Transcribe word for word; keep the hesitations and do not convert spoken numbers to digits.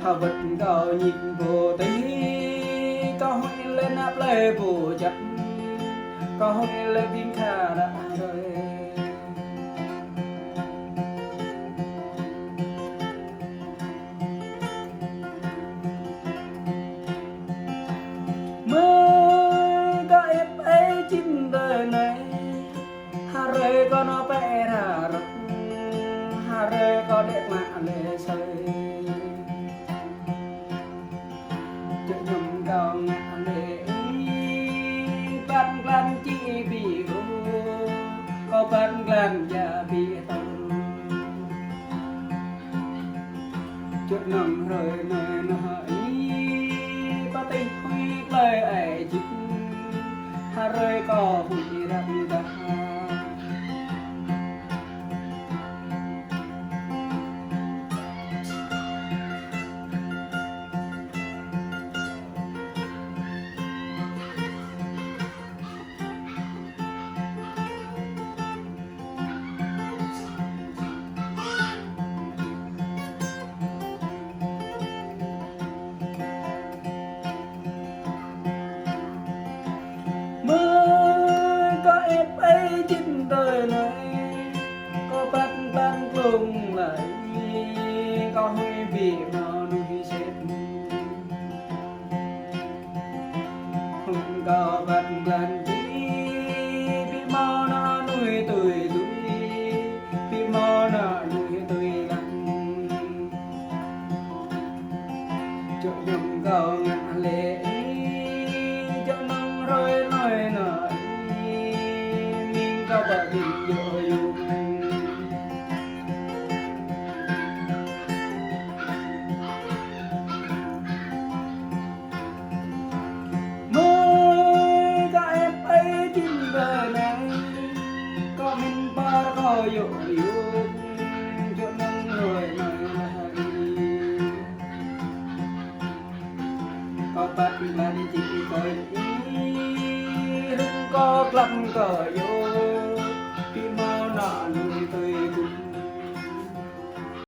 Hơwơ̆t kâo ñik pô tih, kâo huĭ lĕ nă plơi pô čăt, kâo huĭ lĕ ƀing khă ră rơi. Mơi kâo ĕp ơi jin tơ anai, hrơi kâo nao pĕ ră ră, hrơi kâo đĕ mă lĕ asơi. Čơ̆ ñum kâo ngă lĕ ih, păt glan či ƀu ôh, kâo păt glan djă ƀu tơl. Čơ̆ năm hrơi anai nă ih, pơtih huĭ plơi ai jin, hrơi kâo huĭ răm dah. Mơi kâo ĕp ơi jin tơ anai, kâo păt glan glông lăi, kâo huĭ ƀu hmâo mơnuih sĭt. Hŭn kâo păt glan či, ƀu hmâo nă mơnuih tui tui, ƀu hmâo nă mơnuih tui lăng. Čơ̆ ñum kâo ngă lĕ ih, čơ̆ năm hrơi anai nă ih, mĭn kâo pơƀing yơh yŭ. Mơi kâo ĕp ơi jin tơ anai, kâo mĭn păr kâo yơh yŭ, čơ̆ năm hrơi anai lah ih. Kâo păt glan či kơ ih, rŭng kâo glăm kơ yŭ.